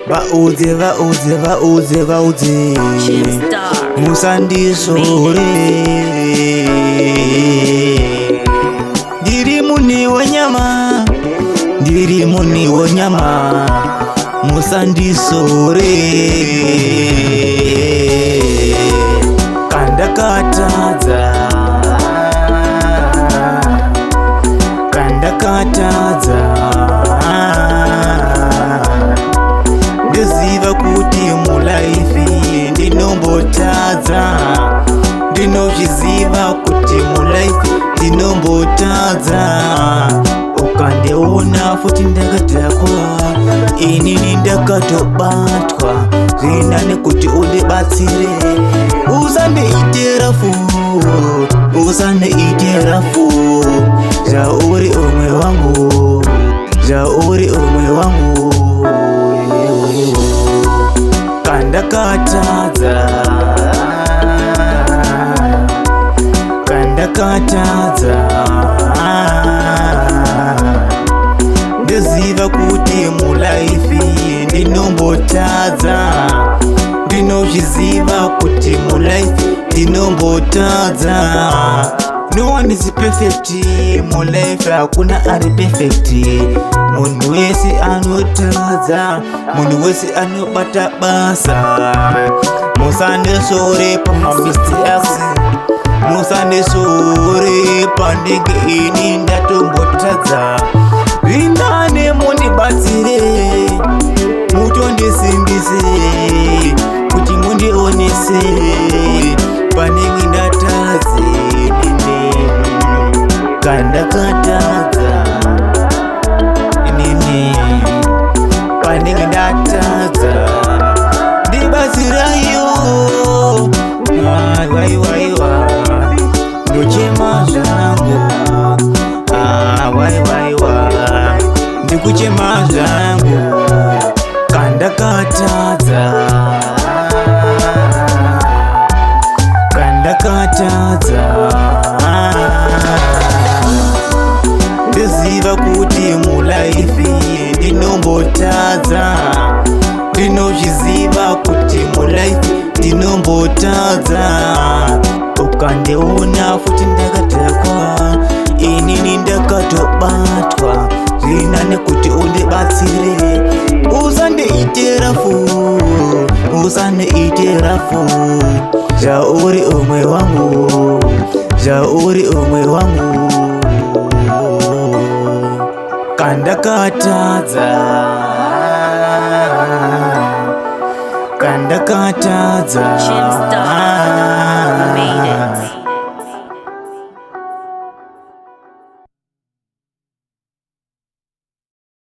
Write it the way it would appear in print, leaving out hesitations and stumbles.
Vaudze, vaudze, vaudze, vaudze. Chipstar. Musandisore. Ndiri muni wenyama, ndiri muni wenyama, musandisore. Kandakatadza, kandakatadza, ndoziva kuti mulife ndinombotadza, ndinozviziva kuti mulife ndinombotadza. Ukandiona futi ndakadhakwa, inini ndakatobatwa, zvinani kuti undibatsire. Usandiite rafu, usandiite rafu, zvauri umwe wangu, zvauri umwe wangu. Kandakatadza, kandakatadza, ndoziva kuti mulife ndinombotadza, ndinozviziva kuti mulife ndinombotadza. No one is perfect mulife, hakuna ari perfect. Munhu wese anotadza, munhu wese anobata basa. Musandisore pamamistakes, musandisore pandenge ini ndatombotadza. Rinane mundibatsire, mutondisimbise kuti mundionese panenge ndatadze nini. Kandakatadza inini, panenge ndatadza, ndibatsirayo. Waiwaiwa, ndochema zvangu. Waiwaiwa, ndikuchema zvangu. Kandakatadza, kandakatadza, ndoziva kuti mulife ndinombotadza, ndinozviziva kuti mulife ndinombotadza. Ukandiona futi ndakadhakwa, inini ndakatobatwa, zvinani kuti undibatsire. Usandiite rafu, usandiite rafu, zvauri umwe wangu, zvauri umwe wangu. Kandakatadza, kandakatadza. Chipstar.